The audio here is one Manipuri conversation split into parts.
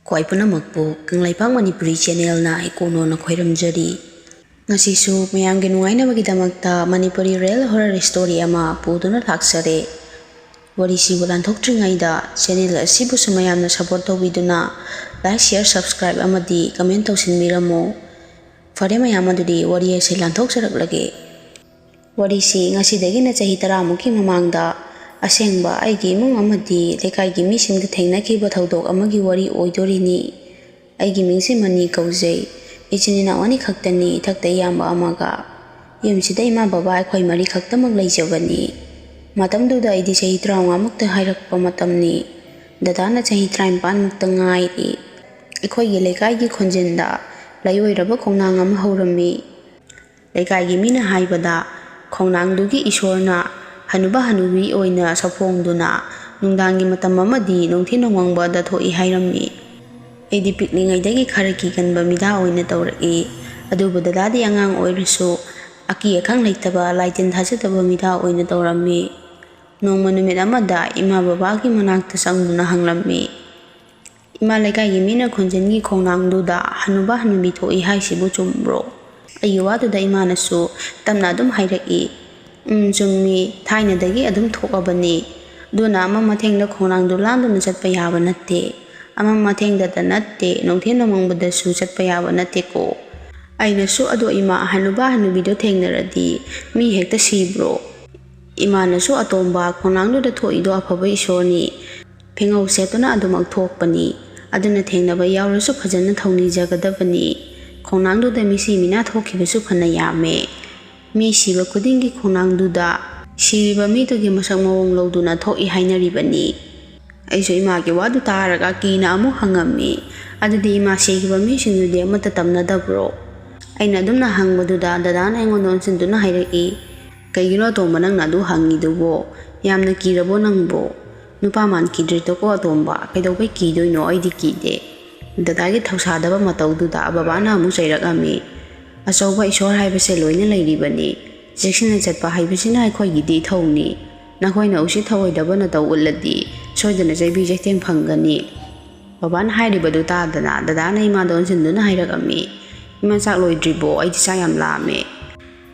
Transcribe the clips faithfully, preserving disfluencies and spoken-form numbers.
ꯈ꯭ꯋꯥꯏ ꯄꯨꯝꯅꯃꯛꯄꯨ ꯀꯪꯂꯩꯄꯥꯛ ꯃꯅꯤꯄꯨꯔꯤ ꯆꯦꯅꯦꯜꯅ ꯏꯀꯣꯟꯅꯣꯅ ꯈꯣꯏꯔꯝꯖꯔꯤ꯫ ꯉꯁꯤꯁꯨ ꯃꯌꯥꯝꯒꯤ ꯅꯨꯡꯉꯥꯏꯅꯕꯒꯤꯗꯃꯛꯇ ꯃꯅꯤꯄꯨꯔꯤ ꯔꯤꯌꯦꯜ ꯍꯣꯔꯔ ꯁ꯭ꯇꯣꯔꯤ ꯑꯃ ꯄꯨꯗꯨꯅ ꯂꯥꯛꯆꯔꯦ꯫ ꯋꯥꯔꯤꯁꯤꯕꯨ ꯂꯥꯟꯊꯣꯛꯇ꯭ꯔꯤꯉꯩꯗ ꯆꯦꯅꯦꯜ ꯑꯁꯤꯕꯨꯁꯨ ꯃꯌꯥꯝꯅ ꯁꯄꯣꯔꯠ ꯇꯧꯕꯤꯗꯨꯅ ꯂꯥꯏꯛ, ꯁꯤꯌꯔ, ꯁꯕꯁꯀ꯭ꯔꯥꯏꯕ ꯑꯃꯗꯤ ꯀꯃꯦꯟ ꯇꯧꯁꯤꯟꯕꯤꯔꯝꯃꯨ꯫ ꯐꯔꯦ ꯃꯌꯥꯝ, ꯑꯗꯨꯗꯤ ꯋꯥꯔꯤ ꯑꯁꯤ ꯂꯥꯟꯊꯣꯛꯆꯔꯛꯂꯒꯦ꯫ ꯋꯥꯔꯤꯁꯤ ꯉꯁꯤꯗꯒꯤꯅ ꯆꯍꯤ ꯇꯔꯥꯃꯨꯛꯀꯤ ꯃꯃꯥꯡꯗ ꯑꯁꯦꯡꯕ ꯑꯩꯒꯤ ꯏꯃꯨꯡ ꯑꯃꯗꯤ ꯂꯩꯀꯥꯏꯒꯤ ꯃꯤꯁꯤꯡꯗ ꯊꯦꯡꯅꯈꯤꯕ ꯊꯧꯗꯣꯛ ꯑꯃꯒꯤ ꯋꯥꯔꯤ ꯑꯣꯏꯗꯣꯔꯤꯅꯤ꯫ ꯑꯩꯒꯤ ꯃꯤꯡꯁꯦ ꯃꯅꯤ ꯀꯧꯖꯩ꯫ ꯏꯆꯤꯟ ꯏꯅꯥꯎ ꯑꯅꯤ ꯈꯛꯇꯅꯤ, ꯏꯊꯛꯇ ꯏꯌꯥꯝꯕ ꯑꯃꯒ꯫ ꯌꯨꯝꯁꯤꯗ ꯏꯃꯥ ꯕꯕꯥ ꯑꯩꯈꯣꯏ ꯃꯔꯤ ꯈꯛꯇꯃꯛ ꯂꯩꯖꯕꯅꯤ꯫ ꯃꯇꯝꯗꯨꯗ ꯑꯩꯗꯤ ꯆꯍꯤ ꯇꯔꯥꯃꯉꯥꯃꯨꯛꯇ ꯍꯥꯏꯔꯛꯄ ꯃꯇꯝꯅꯤ꯫ ꯗꯗꯥꯅ ꯆꯍꯤ ꯇꯔꯥꯅꯤꯄꯥꯟꯃꯨꯛꯇ ꯉꯥꯏꯔꯤ꯫ ꯑꯩꯈꯣꯏꯒꯤ ꯂꯩꯀꯥꯏꯒꯤ ꯈꯣꯟꯖꯦꯜꯗ ꯂꯩꯑꯣꯏꯔꯕ ꯈꯣꯡꯅꯥꯡ ꯑꯃ ꯍꯧꯔꯝꯃꯤ꯫ ꯂꯩꯀꯥꯏꯒꯤ ꯃꯤꯅ ꯍꯥꯏꯕꯗ, ꯈꯣꯡꯅꯥꯡꯗꯨꯒꯤ ꯏꯁꯣꯔꯅ ꯍꯅꯨꯕ ꯍꯅꯨꯕꯤ ꯑꯣꯏꯅ ꯁꯛꯐꯣꯡꯗꯨꯅ ꯅꯨꯡꯗꯥꯡꯒꯤ ꯃꯇꯝ ꯑꯃꯗꯤ ꯅꯨꯡꯊꯤꯜ ꯅꯣꯡꯃꯪꯕꯗ ꯊꯣꯛꯏ ꯍꯥꯏꯔꯝꯃꯤ꯫ ꯑꯩꯗꯤ ꯄꯤꯛꯂꯤꯉꯩꯗꯒꯤ ꯈꯔ ꯀꯤꯒꯟꯕ ꯃꯤꯗꯥ ꯑꯣꯏꯅ ꯇꯧꯔꯛꯏ꯫ ꯑꯗꯨꯕꯨ ꯗꯗꯥꯗꯤ ꯑꯉꯥꯡ ꯑꯣꯏꯔꯁꯨ ꯑꯀꯤ ꯑꯈꯪ ꯂꯩꯇꯕ, ꯂꯥꯏꯇꯤꯟ ꯊꯥꯖꯗꯕ ꯃꯤꯗꯥ ꯑꯣꯏꯅ ꯇꯧꯔꯝꯃꯤ꯫ ꯅꯣꯡꯃ ꯅꯨꯃꯤꯠ ꯑꯃꯗ ꯏꯃꯥ ꯕꯕꯥꯒꯤ ꯃꯅꯥꯛꯇ ꯆꯪꯗꯨꯅ ꯍꯪꯂꯝꯃꯤ, "ꯏꯃꯥ, ꯂꯩꯀꯥꯏꯒꯤ ꯃꯤꯅ ꯈꯣꯟꯖꯦꯜꯒꯤ ꯈꯣꯡꯅꯥꯡꯗꯨꯗ ꯍꯅꯨꯕ ꯍꯅꯨꯕꯤ ꯊꯣꯛꯏ ꯍꯥꯏꯁꯤꯕꯨ ꯆꯨꯝꯕ꯭ꯔꯣ?" ꯑꯩꯒꯤ ꯋꯥꯗꯨꯗ ꯏꯃꯥꯅꯁꯨ ꯇꯞꯅ ꯑꯗꯨꯝ ꯍꯥꯏꯔꯛꯏ, "ꯎꯝ, ꯆꯨꯝꯃꯤ, ꯊꯥꯏꯅꯗꯒꯤ ꯑꯗꯨꯝ ꯊꯣꯛꯑꯕꯅꯤ꯫ ꯑꯗꯨꯅ ꯑꯃꯝ ꯑꯊꯦꯡꯗ ꯈꯣꯡꯅꯥꯡꯗꯨ ꯂꯥꯟꯗꯨꯅ ꯆꯠꯄ ꯌꯥꯕ ꯅꯠꯇꯦ꯫ ꯑꯃꯝ ꯑꯊꯦꯡꯗꯇ ꯅꯠꯇꯦ, ꯅꯨꯡꯊꯤꯜ ꯅꯣꯡꯃꯪꯕꯗꯁꯨ ꯆꯠꯄ ꯌꯥꯕ ꯅꯠꯇꯦꯀꯣ꯫" ꯑꯩꯅꯁꯨ, "ꯑꯗꯣ ꯏꯃꯥ, ꯍꯅꯨꯕ ꯍꯅꯨꯕꯤꯗꯣ ꯊꯦꯡꯅꯔꯗꯤ ꯃꯤ ꯍꯦꯛꯇ ꯁꯤꯕ꯭ꯔꯣ?" ꯏꯃꯥꯅꯁꯨ, "ꯑꯇꯣꯝꯕ, ꯈꯣꯡꯅꯥꯡꯗꯨꯗ ꯊꯣꯛꯏꯗꯣ ꯑꯐꯕ ꯏꯁꯣꯔꯅꯤ꯫ ꯐꯤꯉꯧ ꯁꯦꯠꯇꯨꯅ ꯑꯗꯨꯃꯛ ꯊꯣꯛꯄꯅꯤ꯫ ꯑꯗꯨꯅ ꯊꯦꯡꯅꯕ ꯌꯥꯎꯔꯁꯨ ꯐꯖꯅ ꯊꯧꯅꯤꯖꯒꯗꯕꯅꯤ꯫ ꯈꯣꯡꯅꯥꯡꯗꯨꯗ ꯃꯤꯁꯤ ꯃꯤꯅꯥ ꯊꯣꯛꯈꯤꯕꯁꯨ ꯐꯅ ꯌꯥꯝꯃꯦ꯫ ꯃꯤ ꯁꯤꯕ ꯈꯨꯗꯤꯡꯒꯤ ꯈꯣꯡꯅꯥꯡꯗꯨꯗ ꯁꯤꯔꯤꯕ ꯃꯤꯗꯨꯒꯤ ꯃꯁꯛ ꯃꯑꯣꯡ ꯂꯧꯗꯨꯅ ꯊꯣꯛꯏ ꯍꯥꯏꯅꯔꯤꯕꯅꯤ꯫" ꯑꯩꯁꯨ ꯏꯃꯥꯒꯤ ꯋꯥꯗꯨ ꯇꯥꯔꯒ ꯀꯤꯅ ꯑꯃꯨꯛ ꯍꯪꯉꯝꯃꯤ, "ꯑꯗꯨꯗꯤ ꯏꯃꯥ, ꯁꯤꯈꯤꯕ ꯃꯤꯁꯤꯡꯗꯨꯗꯤ ꯑꯃꯠꯇ ꯇꯝꯅꯗꯕ꯭ꯔꯣ?" ꯑꯩꯅ ꯑꯗꯨꯝꯅ ꯍꯪꯕꯗꯨꯗ ꯗꯗꯥꯅ ꯑꯩꯉꯣꯟꯗ ꯑꯣꯟꯁꯤꯟꯗꯨꯅ ꯍꯥꯏꯔꯛꯏ, "ꯀꯩꯒꯤꯅꯣ ꯑꯇꯣꯝꯕ ꯅꯪꯅ ꯑꯗꯨ ꯍꯪꯉꯤꯗꯨꯕꯣ? ꯌꯥꯝꯅ ꯀꯤꯔꯕꯣ ꯅꯪꯕꯣ?" "ꯅꯨꯄꯥ ꯃꯥꯟꯈꯤꯗ꯭ꯔꯤꯗꯀꯣ ꯑꯇꯣꯝꯕ, ꯀꯩꯗꯧꯕꯩ ꯀꯤꯗꯣꯏꯅꯣ? ꯑꯩꯗꯤ ꯀꯤꯗꯦ꯫" ꯗꯗꯥꯒꯤ ꯊꯧꯁꯥꯗꯕ ꯃꯇꯧꯗꯨꯗ ꯕꯕꯥꯅ ꯑꯃꯨꯛ ꯆꯩꯔꯛꯑꯝꯃꯤ, "ꯑꯆꯧꯕ ꯏꯁꯣꯔ ꯍꯥꯏꯕꯁꯦ ꯂꯣꯏꯅ ꯂꯩꯔꯤꯕꯅꯤ꯫ ꯆꯦꯛꯁꯤꯟꯅ ꯆꯠꯄ ꯍꯥꯏꯕꯁꯤꯅ ꯑꯩꯈꯣꯏꯒꯤꯗꯤ ꯏꯊꯧꯅꯤ꯫ ꯅꯈꯣꯏꯅ ꯎꯁꯤꯠ ꯊꯑꯣꯏꯗꯕ ꯅꯇꯧ ꯎꯠꯂꯗꯤ ꯁꯣꯏꯗꯅ ꯆꯩꯕꯤ ꯆꯩꯊꯦꯡ ꯐꯪꯒꯅꯤ꯫" ꯕꯕꯥꯅ ꯍꯥꯏꯔꯤꯕꯗꯨ ꯇꯥꯗꯅ ꯗꯗꯥꯅ ꯏꯃꯥꯗ ꯑꯣꯟꯁꯤꯟꯗꯨꯅ ꯍꯥꯏꯔꯛꯑꯝꯃꯤ, "ꯏꯃꯥ, ꯆꯥꯛ ꯂꯣꯏꯗ꯭ꯔꯤꯕꯣ? ꯑꯩꯗꯤ ꯆꯥꯛ ꯌꯥꯝ ꯂꯥꯝꯃꯦ꯫"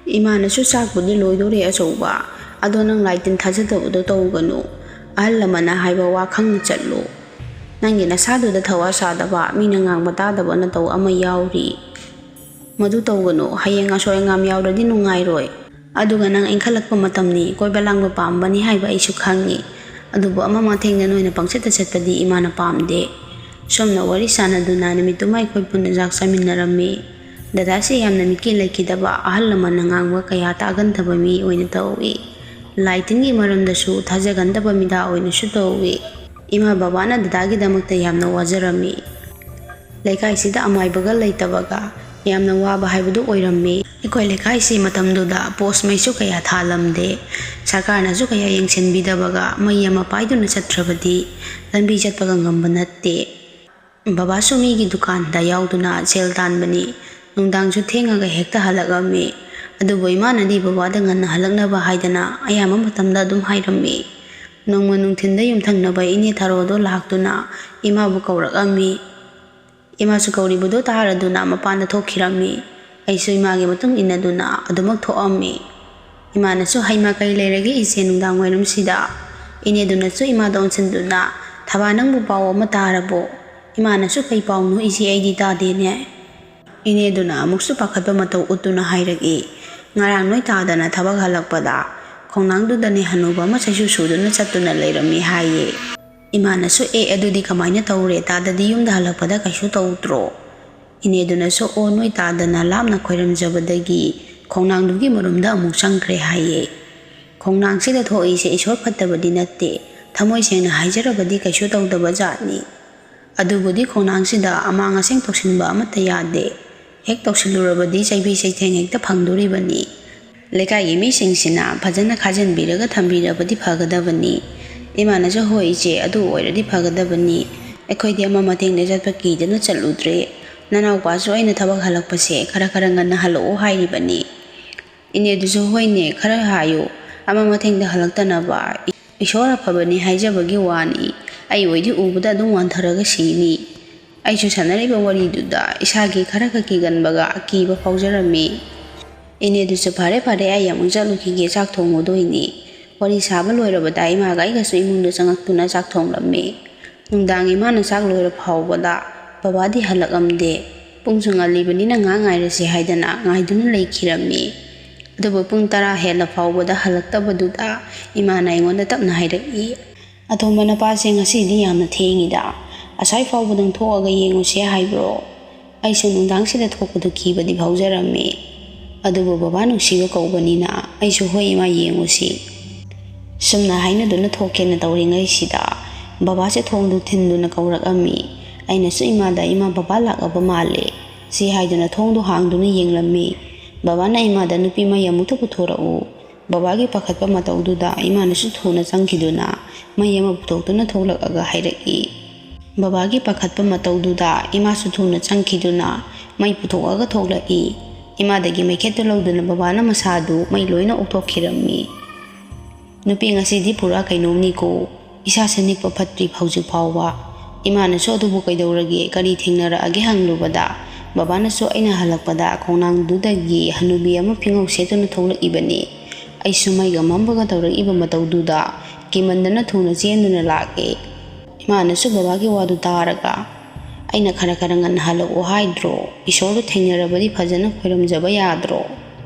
ꯏꯃꯥꯅꯁꯨ, "ꯆꯥꯛꯄꯨꯗꯤ ꯂꯣꯏꯗꯣꯔꯦ ꯑꯆꯧꯕ, ꯑꯗꯣ ꯅꯪ ꯂꯥꯏ ꯇꯤꯟ ꯊꯥꯖꯗꯕꯗꯣ ꯇꯧꯒꯅꯨ꯫ ꯑꯍꯜ ꯂꯃꯟꯅ ꯍꯥꯏꯕ ꯋꯥ ꯈꯪꯅ ꯆꯠꯂꯨ꯫ ꯅꯪꯒꯤ ꯅꯁꯥꯗꯨꯗ ꯊꯋꯥ ꯁꯥꯗꯕ, ꯃꯤꯅ ꯉꯥꯡꯕ ꯇꯥꯗꯕ ꯅꯇꯧ ꯑꯃ ꯌꯥꯎꯔꯤ꯫ ꯃꯗꯨ ꯇꯧꯒꯅꯨ, ꯍꯌꯦꯡ ꯑꯁꯣꯏ ꯑꯉꯥꯝ ꯌꯥꯎꯔꯗꯤ ꯅꯨꯡꯉꯥꯏꯔꯣꯏ꯫ ꯑꯗꯨꯒ ꯅꯪ ꯏꯟꯈꯠꯂꯛꯄ ꯃꯇꯝꯅꯤ, ꯀꯣꯏꯕ ꯂꯥꯡꯕ ꯄꯥꯝꯕꯅꯤ ꯍꯥꯏꯕ ꯑꯩꯁꯨ ꯈꯪꯉꯤ꯫ ꯑꯗꯨꯕꯨ ꯑꯃ ꯃꯊꯦꯡꯅ ꯅꯣꯏꯅ ꯄꯪꯆꯠꯇ ꯆꯠꯄꯗꯤ ꯏꯃꯥꯅ ꯄꯥꯝꯗꯦ꯫" ꯁꯣꯝꯅ ꯋꯥꯔꯤ ꯁꯥꯟꯅꯗꯨꯅ ꯅꯨꯃꯤꯠꯇꯨꯃ ꯑꯩꯈꯣꯏ ꯄꯨꯟꯅ ꯆꯥꯛ ꯆꯥꯃꯤꯟꯅꯔꯝꯃꯤ꯫ ꯗꯗꯥꯁꯤ ꯌꯥꯝꯅ ꯃꯤꯀꯤ ꯂꯩꯈꯤꯗꯕ, ꯑꯍꯜ ꯂꯃꯟꯅ ꯉꯥꯡꯕ ꯀꯌꯥ ꯇꯥꯒꯟꯗꯕ ꯃꯤ ꯑꯣꯏꯅ ꯇꯧꯏ꯫ ꯂꯥꯏ ꯇꯤꯟꯒꯤ ꯃꯔꯝꯗꯁꯨ ꯊꯥꯖꯒꯟꯗꯕ ꯃꯤꯗꯥ ꯑꯣꯏꯅꯁꯨ ꯇꯧꯏ꯫ ꯏꯃꯥ ꯕꯕꯥꯅ ꯗꯗꯥꯒꯤꯗꯃꯛꯇ ꯌꯥꯝꯅ ꯋꯥꯖꯔꯝꯃꯤ꯫ ꯂꯩꯀꯥꯏꯁꯤꯗ ꯑꯃꯥꯏꯕꯒ ꯂꯩꯇꯕꯒ ꯌꯥꯝꯅ ꯋꯥꯕ ꯍꯥꯏꯕꯗꯨ ꯑꯣꯏꯔꯝꯃꯤ꯫ ꯑꯩꯈꯣꯏ ꯂꯩꯀꯥꯏꯁꯤ ꯃꯇꯝꯗꯨꯗ ꯄꯣꯁ ꯃꯩꯁꯨ ꯀꯌꯥ ꯊꯥꯜꯂꯝꯗꯦ꯫ ꯁꯔꯀꯥꯔꯅꯁꯨ ꯀꯌꯥ ꯌꯦꯡꯁꯤꯟꯕꯤꯗꯕꯒ ꯃꯩ ꯑꯃ ꯄꯥꯏꯗꯨꯅ ꯆꯠꯇ꯭ꯔꯕꯗꯤ ꯂꯝꯕꯤ ꯆꯠꯄꯒ ꯉꯝꯕ ꯅꯠꯇꯦ꯫ ꯕꯕꯥꯁꯨ ꯃꯤꯒꯤ ꯗꯨꯀꯥꯟꯗ ꯌꯥꯎꯗꯨꯅ ꯁꯦꯜ ꯇꯥꯟꯕꯅꯤ꯫ ꯅꯨꯡꯗꯥꯡꯁꯨ ꯊꯦꯡꯉꯒ ꯍꯦꯛꯇ ꯍꯜꯂꯛꯂꯝꯃꯤ꯫ ꯑꯗꯨꯕꯨ ꯏꯃꯥꯅꯗꯤ ꯕꯕꯥꯗ ꯉꯟꯅ ꯍꯜꯂꯛꯅꯕ ꯍꯥꯏꯗꯅ ꯑꯌꯥꯝꯕ ꯃꯇꯝꯗ ꯑꯗꯨꯝ ꯍꯥꯏꯔꯝꯃꯤ꯫ ꯅꯣꯡꯃ ꯅꯨꯡꯊꯤꯟꯗ ꯌꯨꯝꯊꯪꯅꯕ ꯏꯅꯦ ꯊꯥꯔꯣꯗꯣ ꯂꯥꯛꯇꯨꯅ ꯏꯃꯥꯕꯨ ꯀꯧꯔꯛꯂꯝꯃꯤ꯫ ꯏꯃꯥꯁꯨ ꯀꯧꯔꯤꯕꯗꯨ ꯇꯥꯔꯗꯨꯅ ꯃꯄꯥꯟꯗ ꯊꯣꯛꯈꯤꯔꯝꯃꯤ꯫ ꯑꯩꯁꯨ ꯏꯃꯥꯒꯤ ꯃꯇꯨꯡ ꯏꯟꯅꯗꯨꯅ ꯑꯗꯨꯃꯛ ꯊꯣꯛꯂꯝꯃꯤ꯫ ꯏꯃꯥꯅꯁꯨ, "ꯍꯩꯃꯥ, ꯀꯔꯤ ꯂꯩꯔꯒꯦ ꯏꯆꯦ ꯅꯨꯡꯗꯥꯡ ꯋꯥꯏꯔꯝꯁꯤꯗ?" ꯏꯅꯦꯗꯨꯅꯁꯨ ꯏꯃꯥꯗ ꯑꯣꯟꯁꯤꯟꯗꯨꯅ, "ꯊꯕꯥ, ꯅꯪꯕꯨ ꯄꯥꯎ ꯑꯃ ꯇꯥꯔꯕꯣ?" ꯏꯃꯥꯅꯁꯨ, "ꯀꯩ ꯄꯥꯎꯅꯣ ꯏꯆꯦ, ꯑꯩꯗꯤ ꯇꯥꯗꯦꯅꯦ?" ꯏꯅꯦꯗꯨꯅ ꯑꯃꯨꯛꯁꯨ ꯄꯥꯈꯠꯄ ꯃꯇꯧ ꯎꯠꯇꯨꯅ ꯍꯥꯏꯔꯛꯏ, "ꯉꯔꯥꯡ ꯅꯣꯏ ꯇꯥꯗꯅ ꯊꯕꯛ ꯍꯜꯂꯛꯄꯗ ꯈꯣꯡꯅꯥꯡꯗꯨꯗꯅꯦ ꯍꯅꯨꯕ ꯑꯃ ꯆꯩꯁꯨ ꯁꯨꯗꯨꯅ ꯆꯠꯇꯨꯅ ꯂꯩꯔꯝꯃꯤ ꯍꯥꯏꯌꯦ꯫" ꯏꯃꯥꯅꯁꯨ, "ꯑꯦ, ꯑꯗꯨꯗꯤ ꯀꯃꯥꯏꯅ ꯇꯧꯔꯦ? ꯇꯥꯗꯗꯤ ꯌꯨꯝꯗ ꯍꯜꯂꯛꯄꯗ ꯀꯩꯁꯨ ꯇꯧꯗ꯭ꯔꯣ?" ꯏꯅꯦꯗꯨꯅꯁꯨ, "ꯑꯣ, ꯅꯣꯏ ꯇꯥꯗꯅ ꯂꯥꯞꯅ ꯈꯣꯏꯔꯝꯖꯕꯗꯒꯤ ꯈꯣꯡꯅꯥꯡꯗꯨꯒꯤ ꯃꯔꯨꯝꯗ ꯑꯃꯨꯛ ꯆꯪꯈ꯭ꯔꯦ ꯍꯥꯏꯌꯦ꯫ ꯈꯣꯡꯅꯥꯡꯁꯤꯗ ꯊꯣꯛꯏꯁꯦ ꯏꯁꯣꯔ ꯐꯠꯇꯕꯗꯤ ꯅꯠꯇꯦ꯫ ꯊꯃꯣꯏ ꯁꯦꯡꯅ ꯍꯥꯏꯖꯔꯕꯗꯤ ꯀꯩꯁꯨ ꯇꯧꯗꯕ ꯖꯥꯠꯅꯤ꯫ ꯑꯗꯨꯕꯨꯗꯤ ꯈꯣꯡꯅꯥꯡꯁꯤꯗ ꯑꯃꯥꯡ ꯑꯁꯦꯡ ꯇꯧꯁꯤꯟꯕ ꯑꯃꯠꯇ ꯌꯥꯗꯦ꯫ ꯍꯦꯛ ꯇꯧꯁꯤꯜꯂꯨꯔꯕꯗꯤ ꯆꯩꯕꯤ ꯆꯩꯊꯦꯡ ꯍꯦꯛꯇ ꯐꯪꯗꯣꯔꯤꯕꯅꯤ꯫ ꯂꯩꯀꯥꯏꯒꯤ ꯃꯤꯁꯤꯡꯁꯤꯅ ꯐꯖꯅ ꯈꯥꯖꯤꯟꯕꯤꯔꯒ ꯊꯝꯕꯤꯔꯕꯗꯤ ꯐꯒꯗꯕꯅꯤ꯫" ꯏꯃꯥꯅꯁꯨ, "ꯍꯣꯏ ꯏꯆꯦ, ꯑꯗꯨ ꯑꯣꯏꯔꯗꯤ ꯐꯒꯗꯕꯅꯤ꯫ ꯑꯩꯈꯣꯏꯗꯤ ꯑꯃ ꯃꯇꯦꯡꯗ ꯆꯠꯄ ꯀꯤꯗꯅ ꯆꯠꯂꯨꯗ꯭ꯔꯦ꯫ ꯅꯅꯥꯎꯄꯥꯁꯨ ꯑꯩꯅ ꯊꯕꯛ ꯍꯜꯂꯛꯄꯁꯦ ꯈꯔ ꯈꯔ ꯉꯟꯅ ꯍꯜꯂꯛꯑꯣ ꯍꯥꯏꯔꯤꯕꯅꯤ꯫" ꯏꯅꯦꯗꯨꯁꯨ, "ꯍꯣꯏꯅꯦ, ꯈꯔ ꯍꯥꯏꯌꯨ, ꯑꯃ ꯃꯊꯦꯡꯗ ꯍꯜꯂꯛꯇꯅꯕ꯫ ꯏꯁꯣꯔ ꯑꯐꯕꯅꯤ ꯍꯥꯏꯖꯕꯒꯤ ꯋꯥꯅꯤ꯫ ꯑꯩ ꯑꯣꯏꯗꯤ ꯎꯕꯗ ꯑꯗꯨꯝ ꯋꯥꯟꯊꯔꯒ ꯁꯤꯅꯤ꯫ ꯑꯩꯁꯨ ꯁꯥꯟꯅꯔꯤꯕ ꯋꯥꯔꯤꯗꯨꯗ ꯏꯁꯥꯒꯤ ꯈꯔ ꯈꯛ ꯀꯤꯒꯟꯕꯒ ꯑꯀꯤꯕ ꯐꯥꯎꯖꯔꯝꯃꯤ꯫ ꯏꯅꯦꯗꯨꯁꯨ ꯐꯔꯦ ꯐꯔꯦ, ꯑꯩ ꯑꯃꯨꯛ ꯆꯠꯂꯨꯈꯤꯒꯦ, ꯆꯥꯛ ꯊꯣꯡꯉꯨꯗꯣꯏꯅꯤ꯫ ꯋꯥꯔꯤ ꯁꯥꯕ ꯂꯣꯏꯔꯕꯗ ꯏꯃꯥꯒ ꯑꯩꯒꯁꯨ ꯏꯃꯨꯡꯗ ꯆꯪꯉꯛꯇꯨꯅ ꯆꯥꯛ ꯊꯣꯡꯂꯝꯃꯤ꯫ ꯅꯨꯡꯗꯥꯡ ꯏꯃꯥꯅ ꯆꯥꯛ ꯂꯣꯏꯔ ꯐꯥꯎꯕꯗ ꯕꯕꯥꯗꯤ ꯍꯜꯂꯛꯂꯝꯗꯦ꯫ ꯄꯨꯡꯁꯨ ꯉꯜꯂꯤꯕꯅꯤꯅ ꯉꯥꯏꯍꯥꯛ ꯉꯥꯏꯔꯁꯤ ꯍꯥꯏꯗꯅ ꯉꯥꯏꯗꯨꯅ ꯂꯩꯈꯤꯔꯝꯃꯤ꯫ ꯑꯗꯨꯕꯨ ꯄꯨꯡ ꯇꯔꯥ ꯍꯦꯜꯂ ꯐꯥꯎꯕꯗ ꯍꯜꯂꯛꯇꯕꯗꯨꯗ ꯏꯃꯥꯅ ꯑꯩꯉꯣꯟꯗ ꯇꯞꯅ ꯍꯥꯏꯔꯛꯏ, "ꯑꯇꯣꯝꯕ ꯅꯄꯥꯁꯦ ꯉꯁꯤꯗꯤ ꯌꯥꯝꯅ ꯊꯦꯡꯉꯤꯗ꯫ ꯑꯁꯥꯏ ꯐꯥꯎꯕꯗꯪ ꯊꯣꯛꯑꯒ ꯌꯦꯡꯉꯨꯁꯦ ꯍꯥꯏꯕ꯭ꯔꯣ?" ꯑꯩꯁꯨ ꯅꯨꯡꯗꯥꯡꯁꯤꯗ ꯊꯣꯛꯄꯗꯨ ꯀꯤꯕꯗꯤ ꯐꯥꯎꯖꯔꯝꯃꯤ꯫ ꯑꯗꯨꯕꯨ ꯕꯕꯥ ꯅꯨꯡꯁꯤꯕ ꯀꯧꯕꯅꯤꯅ ꯑꯩꯁꯨ, "ꯍꯣꯏ ꯏꯃꯥ, ꯌꯦꯡꯉꯨꯁꯤ"꯫ ꯁꯨꯝꯅ ꯍꯥꯏꯅꯗꯨꯅ ꯊꯣꯛꯀꯦꯅ ꯇꯧꯔꯤꯉꯩꯁꯤꯗ ꯕꯕꯥꯁꯦ ꯊꯣꯡꯗꯨ ꯊꯤꯟꯗꯨꯅ ꯀꯧꯔꯛꯑꯝꯃꯤ꯫ ꯑꯩꯅꯁꯨ ꯏꯃꯥꯗ, "ꯏꯃꯥ, ꯕꯕꯥ ꯂꯥꯛꯂꯕ ꯃꯥꯜꯂꯦ" ꯁꯤ ꯍꯥꯏꯗꯨꯅ ꯊꯣꯡꯗꯨ ꯍꯥꯡꯗꯨꯅ ꯌꯦꯡꯂꯝꯃꯤ꯫ ꯕꯕꯥꯅ ꯏꯃꯥꯗ, "ꯅꯨꯄꯤ ꯃꯩ ꯑꯃꯨꯛꯇ ꯄꯨꯊꯣꯔꯛꯎ"꯫ ꯕꯕꯥꯒꯤ ꯄꯥꯈꯠꯄ ꯃꯇꯧꯗꯨꯗ ꯏꯃꯥꯅꯁꯨ ꯊꯨꯅ ꯆꯪꯈꯤꯗꯨꯅ ꯃꯩ ꯑꯃ ꯄꯨꯊꯣꯛꯇꯨꯅ ꯊꯣꯛꯂꯛꯑꯒ ꯍꯥꯏꯔꯛꯏ꯫ ꯕꯕꯥꯒꯤ ꯄꯥꯈꯠꯄ ꯃꯇꯧꯗꯨꯗ ꯏꯃꯥꯁꯨ ꯊꯨꯅ ꯆꯪꯈꯤꯗꯨꯅ ꯃꯩ ꯄꯨꯊꯣꯛꯑꯒ ꯊꯣꯛꯂꯛꯏ꯫ ꯏꯃꯥꯗꯒꯤ ꯃꯩꯈꯦꯠꯇꯨ ꯂꯧꯗꯨꯅ ꯕꯕꯥꯅ ꯃꯁꯥꯗꯨ ꯃꯩ ꯂꯣꯏꯅ ꯑꯣꯛꯊꯣꯛꯈꯤꯔꯝꯃꯤ꯫ "ꯅꯨꯄꯤ, ꯉꯁꯤꯗꯤ ꯄꯨꯔꯥ ꯀꯩꯅꯣꯝꯅꯤꯀꯣ꯫ ꯏꯁꯥꯁꯦ ꯅꯤꯛꯄ ꯐꯠꯇ꯭ꯔꯤ ꯍꯧꯖꯤꯛ ꯐꯥꯎꯕ"꯫ ꯏꯃꯥꯅꯁꯨ "ꯑꯗꯨꯕꯨ ꯀꯩꯗꯧꯔꯒꯦ, ꯀꯔꯤ ꯊꯦꯡꯅꯔꯛꯑꯒꯦ?" ꯍꯪꯂꯨꯕꯗ ꯕꯕꯥꯅꯁꯨ, "ꯑꯩꯅ ꯍꯜꯂꯛꯄꯗ ꯈꯣꯡꯅꯥꯡꯗꯨꯗꯒꯤ ꯍꯅꯨꯕꯤ ꯑꯃ ꯐꯤꯉꯧ ꯁꯦꯠꯇꯨꯅ ꯊꯣꯛꯂꯛꯏꯕꯅꯤ꯫ ꯑꯩꯁꯨ ꯃꯩꯒ ꯃꯝꯕꯒ ꯇꯧꯔꯛꯏꯕ ꯃꯇꯧꯗꯨꯗ ꯀꯤꯃꯟꯗꯅ ꯊꯨꯅ ꯆꯦꯟꯗꯨꯅ ꯂꯥꯛꯑꯦ꯫ ꯏꯃꯥꯅꯁꯨ ꯕꯕꯥꯒꯤ ꯋꯥꯗꯨ ꯇꯥꯔꯒ, 'ꯑꯩꯅ ꯈꯔ ꯈꯔ ꯉꯟꯅ ꯍꯜꯂꯛꯑꯣ ꯍꯥꯏꯗ꯭ꯔꯣ? ꯏꯁꯣꯔꯗꯨ ꯊꯦꯡꯅꯔꯕꯗꯤ ꯐꯖꯅ ꯈꯣꯏꯔꯝꯖꯕ ꯌꯥꯗ꯭ꯔꯣ?'"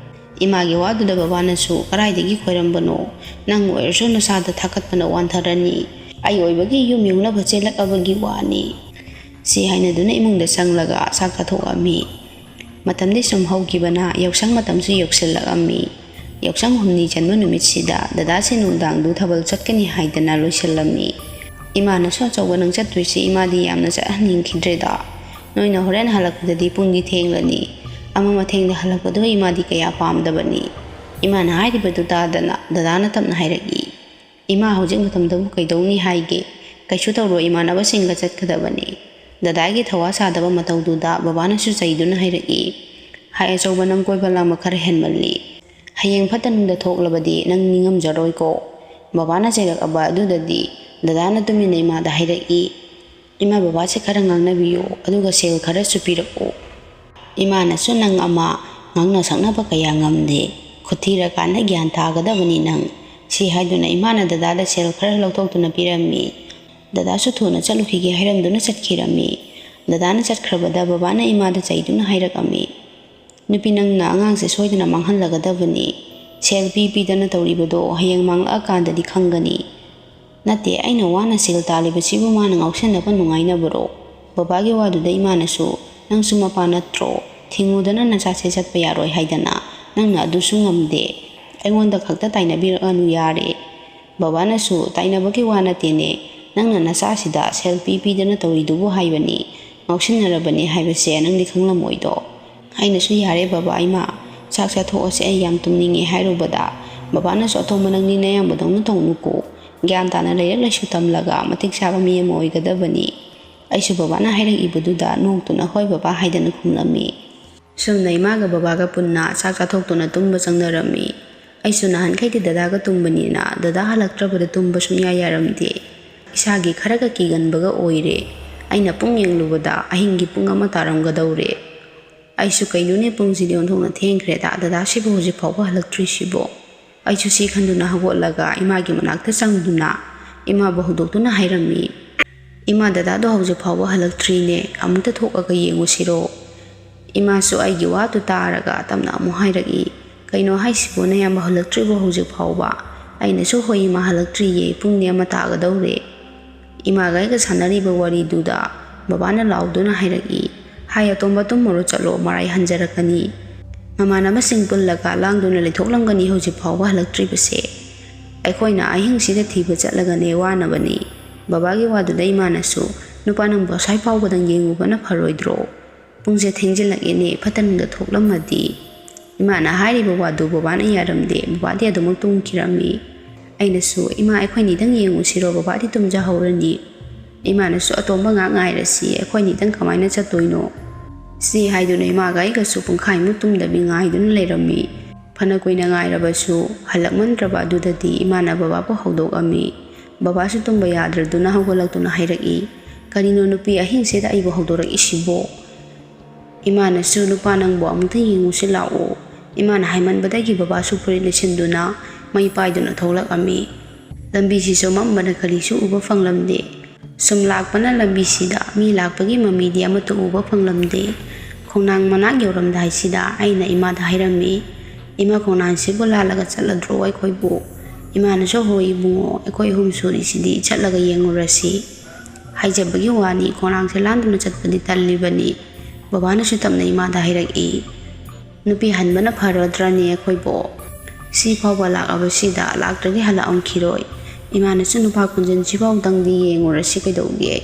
ꯏꯃꯥꯒꯤ ꯋꯥꯗꯨꯗ ꯕꯕꯥꯅꯁꯨ, "ꯀꯗꯥꯏꯗꯒꯤ ꯈꯣꯏꯔꯝꯕꯅꯣ? ꯅꯪ ꯑꯣꯏꯔꯁꯨ ꯅꯁꯥꯗ ꯊꯥꯀꯠꯄꯅ ꯋꯥꯟꯊꯔꯅꯤ꯫ ꯑꯩ ꯑꯣꯏꯕꯒꯤ ꯌꯨꯝ ꯌꯧꯅꯕ ꯆꯦꯜꯂꯛꯂꯕꯒꯤ ꯋꯥꯅꯤ"꯫ ꯁꯤ ꯍꯥꯏꯅꯗꯨꯅ ꯏꯃꯨꯡꯗ ꯆꯪꯂꯒ ꯆꯥꯛ ꯆꯥꯊꯣꯛꯂꯝꯃꯤ꯫ ꯃꯇꯝꯗꯤ ꯁꯨꯝ ꯍꯧꯈꯤꯕꯅ ꯌꯥꯎꯁꯪ ꯃꯇꯝꯁꯨ ꯌꯧꯁꯤꯜꯂꯛꯂꯝꯃꯤ꯫ ꯌꯥꯎꯁꯪ ꯍꯨꯝꯅꯤ ꯆꯟꯕ ꯅꯨꯃꯤꯠꯁꯤꯗ ꯗꯗꯥꯁꯦ ꯅꯨꯡꯗꯥꯡꯗꯨ ꯊꯥꯕꯜ ꯆꯠꯀꯅꯤ ꯍꯥꯏꯗꯅ ꯂꯣꯏꯁꯤꯜꯂꯝꯃꯤ꯫ ꯏꯃꯥꯅꯁꯨ, "ꯑꯆꯧꯕ, ꯅꯪ ꯆꯠꯇꯣꯏꯁꯤ ꯏꯃꯥꯗꯤ ꯌꯥꯝꯅ ꯆꯠꯍꯟꯅꯤꯡꯈꯤꯗ꯭ꯔꯦꯗ꯫ ꯅꯣꯏꯅ ꯍꯣꯔꯦꯟ ꯍꯜꯂꯛꯄꯗꯗꯤ ꯄꯨꯡꯗꯤ ꯊꯦꯡꯂꯅꯤ꯫ ꯑꯃ ꯃꯊꯦꯡꯗ ꯍꯜꯂꯛꯄꯗꯣ ꯏꯃꯥꯗꯤ ꯀꯌꯥ ꯄꯥꯝꯗꯕꯅꯤ"꯫ ꯏꯃꯥꯅ ꯍꯥꯏꯔꯤꯕꯗꯨ ꯇꯥꯗꯅ ꯗꯗꯥꯅ ꯇꯞꯅ ꯍꯥꯏꯔꯛꯏ, "ꯏꯃꯥ, ꯍꯧꯖꯤꯛ ꯃꯇꯝꯗꯕꯨ ꯀꯩꯗꯧꯅꯤ ꯍꯥꯏꯒꯦ? ꯀꯩꯁꯨ ꯇꯧꯔꯣꯏ, ꯏꯃꯥꯟꯅꯕꯁꯤꯡꯒ ꯆꯠꯀꯗꯕꯅꯤ"꯫ ꯗꯗꯥꯒꯤ ꯊꯧꯋꯥ ꯁꯥꯗꯕ ꯃꯇꯧꯗꯨꯗ ꯕꯕꯥꯅꯁꯨ ꯆꯩꯗꯨꯅ ꯍꯥꯏꯔꯛꯏ, "ꯍꯥꯏ ꯑꯆꯧꯕ, ꯅꯪ ꯀꯣꯏꯕ ꯂꯥꯡꯕ ꯈꯔ ꯍꯦꯟꯃꯜꯂꯤ꯫ ꯍꯌꯦꯡ ꯐꯠꯇ ꯅꯨꯡꯗ ꯊꯣꯛꯂꯕꯗꯤ ꯅꯪ ꯅꯤꯡꯉꯝꯖꯔꯣꯏꯀꯣ"꯫ ꯕꯕꯥꯅ ꯆꯩꯔꯛꯑꯕ ꯑꯗꯨꯗꯗꯤ ꯗꯗꯥꯅ ꯇꯨꯃꯤꯟꯅ ꯏꯃꯥꯗ ꯍꯥꯏꯔꯛꯏ, "ꯏꯃꯥ, ꯕꯕꯥꯁꯦ ꯈꯔ ꯉꯥꯡꯅꯕꯤꯌꯨ, ꯑꯗꯨꯒ ꯁꯦꯜ ꯈꯔꯁꯨ ꯄꯤꯔꯛꯎ꯫ ꯏꯃꯥꯅꯁꯨ ꯅꯪ ꯑꯃ ꯉꯥꯡꯅ ꯁꯛꯅꯕ ꯀꯌꯥ ꯉꯝꯗꯦ, ꯈꯨꯠ ꯊꯤꯔꯀꯥꯟꯗ ꯒ꯭ꯌꯥꯟ ꯇꯥꯒꯗꯕꯅꯤ ꯅꯪ"꯫ ꯁꯤ ꯍꯥꯏꯗꯨꯅ ꯏꯃꯥꯅ ꯗꯗꯥꯗ ꯁꯦꯜ ꯈꯔ ꯂꯧꯊꯣꯛꯇꯨꯅ ꯄꯤꯔꯝꯃꯤ꯫ ꯗꯗꯥꯁꯨ ꯊꯨꯅ ꯆꯠꯂꯨꯈꯤꯒꯦ ꯍꯥꯏꯔꯝꯗꯨꯅ ꯆꯠꯈꯤꯔꯝꯃꯤ꯫ ꯗꯗꯥꯅ ꯆꯠꯈ꯭ꯔꯕꯗ ꯕꯕꯥꯅ ꯏꯃꯥꯗ ꯆꯩꯗꯨꯅ ꯍꯥꯏꯔꯛꯑꯝꯃꯤ, "ꯅꯨꯄꯤ, ꯅꯪꯅ ꯑꯉꯥꯡꯁꯦ ꯁꯣꯏꯗꯅ ꯃꯥꯡꯍꯜꯂꯒꯗꯕꯅꯤ꯫ ꯁꯦꯜ ꯄꯤ ꯄꯤꯗꯅ ꯇꯧꯔꯤꯕꯗꯣ ꯍꯌꯦꯡ ꯃꯥꯡꯂꯛꯑꯀꯥꯟꯗꯗꯤ ꯈꯪꯒꯅꯤ"꯫ "ꯅꯠꯇꯦ, ꯑꯩꯅ ꯋꯥꯅ ꯁꯦꯜ ꯇꯥꯜꯂꯤꯕꯁꯤꯕꯨ ꯃꯥꯅ ꯉꯥꯎꯁꯟꯅꯕ ꯅꯨꯡꯉꯥꯏꯅꯕꯔꯣ?" ꯕꯕꯥꯒꯤ ꯋꯥꯗꯨꯗ ꯏꯃꯥꯅꯁꯨ, "ꯅꯪꯁꯨ ꯃꯄꯥ ꯅꯠꯇ꯭ꯔꯣ? ꯊꯤꯡꯉꯨꯗꯅ ꯅꯆꯥꯁꯦ ꯆꯠꯄ ꯌꯥꯔꯣꯏ ꯍꯥꯏꯗꯅ, ꯅꯪꯅ ꯑꯗꯨꯁꯨ ꯉꯝꯗꯦ꯫ ꯑꯩꯉꯣꯟꯗ ꯈꯛꯇ ꯇꯥꯏꯅꯕꯤꯔꯛꯑꯅꯨ ꯌꯥꯔꯦ"꯫ ꯕꯕꯥꯅꯁꯨ, "ꯇꯥꯏꯅꯕꯒꯤ ꯋꯥ ꯅꯠꯇꯦꯅꯦ, ꯅꯪꯅ ꯅꯆꯥꯁꯤꯗ ꯁꯦꯜ ꯄꯤ ꯄꯤꯗꯅ ꯇꯧꯔꯤꯗꯨꯕꯨ ꯍꯥꯏꯕꯅꯤ, ꯉꯥꯎꯁꯤꯟꯅꯔꯕꯅꯤ ꯍꯥꯏꯕꯁꯦ ꯅꯪꯗꯤ ꯈꯪꯂꯝꯃꯣꯏꯗꯣ"꯫ ꯑꯩꯅꯁꯨ, "ꯌꯥꯔꯦ ꯕꯕꯥ, ꯏꯃꯥ, ꯆꯥꯛ ꯆꯥꯊꯣꯛꯑꯁꯦ, ꯑꯩ ꯌꯥꯝ ꯇꯨꯝꯅꯤꯡꯉꯦ" ꯍꯥꯏꯔꯨꯕꯗ, ꯕꯕꯥꯅꯁꯨ, "ꯑꯇꯣꯝꯕ, ꯅꯪꯗꯤ ꯅꯌꯥꯝꯕꯗꯧꯅ ꯇꯧꯅꯨꯀꯣ, ꯒ꯭ꯌꯥꯟ ꯇꯥꯅ ꯂꯥꯏꯔꯤꯛ ꯂꯥꯏꯁꯨ ꯇꯝꯂꯒ ꯃꯇꯤꯛ ꯆꯥꯕ ꯃꯤ ꯑꯃ ꯑꯣꯏꯒꯗꯕꯅꯤ"꯫ ꯑꯩꯁꯨ ꯕꯕꯥꯅ ꯍꯥꯏꯔꯛꯏꯕꯗꯨꯗ ꯅꯣꯛꯇꯨꯅ "ꯍꯣꯏ ꯕꯕꯥ" ꯍꯥꯏꯗꯅ ꯈꯨꯝꯂꯝꯃꯤ꯫ ꯁꯨꯝꯅ ꯏꯃꯥꯒ ꯕꯕꯥꯒ ꯄꯨꯟꯅ ꯆꯥꯛ ꯆꯥꯊꯣꯛꯇꯨꯅ ꯇꯨꯝꯕ ꯆꯪꯅꯔꯝꯃꯤ꯫ ꯑꯩꯁꯨ ꯅꯍꯥꯟꯈꯩꯗꯤ ꯗꯗꯥꯒ ꯇꯨꯝꯕꯅꯤꯅ ꯗꯗꯥ ꯍꯜꯂꯛꯇ꯭ꯔꯕꯗ ꯇꯨꯝꯕ ꯁꯨꯡꯌꯥ ꯌꯥꯔꯝꯗꯦ꯫ ꯏꯁꯥꯒꯤ ꯈꯔꯒ ꯀꯤꯒꯟꯕꯒ ꯑꯣꯏꯔꯦ꯫ ꯑꯩꯅ ꯄꯨꯡ ꯌꯦꯡꯂꯨꯕꯗ ꯑꯍꯤꯡꯒꯤ ꯄꯨꯡ ꯑꯃ ꯇꯥꯔꯝꯒꯗꯧꯔꯦ꯫ ꯑꯩꯁꯨ, "ꯀꯩꯅꯣꯅꯦ, ꯄꯨꯡꯁꯤꯗꯤ ꯑꯣꯟꯊꯣꯛꯅ ꯊꯦꯡꯈ꯭ꯔꯦꯗ, ꯗꯗꯥꯁꯤꯕꯨ ꯍꯧꯖꯤꯛ ꯐꯥꯎꯕ ꯍꯜꯂꯛꯇ꯭ꯔꯤꯁꯤꯕꯣ?" ꯑꯩꯁꯨ ꯁꯤ ꯈꯟꯗꯨꯅ ꯍꯧꯒꯠꯂꯒ ꯏꯃꯥꯒꯤ ꯃꯅꯥꯛꯇ ꯆꯪꯗꯨꯅ ꯏꯃꯥꯕꯨ ꯍꯧꯗꯣꯛꯇꯨꯅ ꯍꯥꯏꯔꯝꯃꯤ, "ꯏꯃꯥ, ꯗꯗꯥꯗꯣ ꯍꯧꯖꯤꯛ ꯐꯥꯎꯕ ꯍꯜꯂꯛꯇ꯭ꯔꯤꯅꯦ, ꯑꯃꯨꯛꯇ ꯊꯣꯛꯑꯒ ꯌꯦꯡꯉꯨꯁꯤꯔꯣ?" ꯏꯃꯥꯁꯨ ꯑꯩꯒꯤ ꯋꯥꯗꯨ ꯇꯥꯔꯒ ꯇꯞꯅ ꯑꯃꯨꯛ ꯍꯥꯏꯔꯛꯏ, "ꯀꯩꯅꯣ ꯍꯥꯏꯁꯤꯕꯣ, ꯅꯌꯥꯝꯕ ꯍꯜꯂꯛꯇ꯭ꯔꯤꯕꯣ ꯍꯧꯖꯤꯛ ꯐꯥꯎꯕ?" ꯑꯩꯅꯁꯨ, "ꯍꯣꯏ ꯏꯃꯥ, ꯍꯜꯂꯛꯇ꯭ꯔꯤꯌꯦ, ꯄꯨꯡꯅꯦ ꯑꯃ ꯇꯥꯒꯗꯧꯔꯦ"꯫ ꯏꯃꯥꯒ ꯑꯩꯒ ꯁꯥꯟꯅꯔꯤꯕ ꯋꯥꯔꯤꯗꯨꯗ ꯕꯕꯥꯅ ꯂꯥꯎꯗꯨꯅ ꯍꯥꯏꯔꯛꯏ, "ꯍꯥꯏ ꯑꯇꯣꯝꯕ, ꯇꯨꯝꯃꯨꯔꯣ ꯆꯠꯂꯣ, ꯃꯔꯥꯏ ꯍꯟꯖꯔꯛꯀꯅꯤ꯫ ꯃꯃꯥꯟꯅꯕꯁꯤꯡ ꯄꯨꯜꯂꯒ ꯂꯥꯡꯗꯨꯅ ꯂꯩꯊꯣꯛꯂꯝꯒꯅꯤ ꯍꯧꯖꯤꯛ ꯐꯥꯎꯕ ꯍꯜꯂꯛꯇ꯭ꯔꯤꯕꯁꯦ꯫ ꯑꯩꯈꯣꯏꯅ ꯑꯍꯤꯡꯁꯤꯗ ꯊꯤꯕ ꯆꯠꯂꯒꯅꯦ ꯋꯥꯅꯕꯅꯤ"꯫ ꯕꯕꯥꯒꯤ ꯋꯥꯗꯨꯗ ꯏꯃꯥꯅꯁꯨ, "ꯅꯨꯄꯥ, ꯅꯪꯕꯨ ꯑꯁ꯭ꯋꯥꯏ ꯐꯥꯎꯕꯗꯪ ꯌꯦꯡꯉꯨꯕꯅ ꯐꯔꯣꯏꯗ꯭ꯔꯣ? ꯄꯨꯡꯁꯦ ꯊꯦꯡꯖꯤꯜꯂꯛꯑꯦꯅꯦ, ꯐꯠꯇꯅꯨꯡꯗ ꯊꯣꯛꯂꯝꯃꯗꯤ"꯫ ꯏꯃꯥꯅ ꯍꯥꯏꯔꯤꯕ ꯋꯥꯗꯨ ꯕꯕꯥꯅ ꯌꯥꯔꯝꯗꯦ, ꯕꯕꯥꯗꯤ ꯑꯗꯨꯃꯛ ꯇꯨꯝꯈꯤꯔꯝꯃꯤ꯫ ꯑꯩꯅꯁꯨ, "ꯏꯃꯥ, ꯑꯩꯈꯣꯏꯅꯤꯗꯪ ꯌꯦꯡꯉꯨꯁꯤꯔꯣ, ꯕꯕꯥꯗꯤ ꯇꯨꯝꯖꯍꯧꯔꯅꯤ"꯫ ꯏꯃꯥꯅꯁꯨ, "ꯑꯇꯣꯝꯕ ꯉꯥꯏꯍꯥꯛ ꯉꯥꯏꯔꯁꯤ, ꯑꯩꯈꯣꯏꯅꯤꯗꯪ ꯀꯃꯥꯏꯅ ꯆꯠꯇꯣꯏꯅꯣ?" ꯁꯤ ꯍꯥꯏꯗꯨꯅ ꯏꯃꯥꯒ ꯑꯩꯒꯁꯨ ꯄꯨꯡꯈꯥꯏꯃꯨꯛ ꯇꯨꯝꯗꯕꯤ ꯉꯥꯏꯗꯨꯅ ꯂꯩꯔꯝꯃꯤ꯫ ꯐꯅ ꯀꯨꯏꯅ ꯉꯥꯏꯔꯕꯁꯨ ꯍꯜꯂꯛꯃꯟꯗ꯭ꯔꯕ ꯑꯗꯨꯗꯗꯤ ꯏꯃꯥꯅ ꯕꯕꯥꯕꯨ ꯍꯧꯗꯣꯛꯑꯝꯃꯤ꯫ ꯕꯕꯥꯁꯨ ꯇꯨꯝꯕ ꯌꯥꯗ꯭ꯔꯗꯨꯅ ꯍꯧꯒꯠꯂꯛꯇꯨꯅ ꯍꯥꯏꯔꯛꯏ, "ꯀꯔꯤꯅꯣ ꯅꯨꯄꯤ ꯑꯍꯤꯡꯁꯤꯗ ꯑꯩꯕꯨ ꯍꯧꯗꯣꯔꯛꯏꯁꯤꯕꯣ?" ꯏꯃꯥꯅꯁꯨ, "ꯅꯨꯄꯥ ꯅꯪꯕꯨ ꯑꯃꯨꯛꯇ ꯌꯦꯡꯉꯨꯁꯤ ꯂꯥꯛꯑꯣ꯫" ꯏꯃꯥꯅ ꯍꯥꯏꯃꯟꯕꯗꯒꯤ ꯕꯕꯥꯁꯨ ꯐꯨꯔꯤꯠ ꯂꯤꯠꯁꯤꯟꯗꯨꯅ ꯃꯩ ꯄꯥꯏꯗꯨꯅ ꯊꯣꯛꯂꯛꯑꯝꯃꯤ꯫ ꯂꯝꯕꯤꯁꯤꯁꯨ ꯃꯝꯕꯅ ꯀꯔꯤꯁꯨ ꯎꯕ ꯐꯪꯂꯝꯗꯦ꯫ ꯁꯨꯝ ꯂꯥꯛꯄꯅ ꯂꯝꯕꯤꯁꯤꯗ ꯃꯤ ꯂꯥꯛꯄꯒꯤ ꯃꯃꯤꯗꯤ ꯑꯃꯠꯇ ꯎꯕ ꯐꯪꯂꯝꯗꯦ꯫ ꯈꯣꯡꯅꯥꯡ ꯃꯅꯥꯛ ꯌꯧꯔꯝꯗꯥꯏꯁꯤꯗ ꯑꯩꯅ ꯏꯃꯥꯗ ꯍꯥꯏꯔꯝꯃꯤ, "ꯏꯃꯥ, ꯈꯣꯡꯅꯥꯡꯁꯤꯕꯨ ꯂꯥꯜꯂꯒ ꯆꯠꯂꯗ꯭ꯔꯣ ꯑꯩꯈꯣꯏꯕꯨ?" ꯏꯃꯥꯅꯁꯨ, "ꯍꯣꯏ ꯏꯕꯨꯡꯉꯣ, ꯑꯩꯈꯣꯏ ꯑꯍꯨꯝ ꯁꯨꯔꯤꯁꯤꯗꯤ, ꯆꯠꯂꯒ ꯌꯦꯡꯉꯨꯔꯁꯤ꯫" ꯍꯥꯏꯖꯕꯒꯤ ꯋꯥꯅꯤ, ꯈꯣꯡꯅꯥꯡꯁꯦ ꯂꯥꯟꯗꯨꯅ ꯆꯠꯄꯗꯤ ꯇꯜꯂꯤꯕꯅꯤ꯫ ꯕꯕꯥꯅꯁꯨ ꯇꯞꯅ ꯏꯃꯥꯗ ꯍꯥꯏꯔꯛꯏ, "ꯅꯨꯄꯤ ꯍꯟꯕꯅ ꯐꯔꯗ꯭ꯔꯅꯦ ꯑꯩꯈꯣꯏꯕꯣ? ꯁꯤ ꯐꯥꯎꯕ ꯂꯥꯛꯑꯕꯁꯤꯗ, ꯂꯥꯛꯇ꯭ꯔꯗꯤ ꯍꯜꯂꯛꯑꯝꯈꯤꯔꯣꯏ꯫ ꯏꯃꯥꯅꯁꯨ ꯅꯨꯄꯥ ꯈꯣꯟꯖꯦꯜꯁꯤ ꯐꯥꯎꯗꯪꯗꯤ ꯌꯦꯡꯉꯨꯔꯁꯤ ꯀꯩꯗꯧꯒꯦ?"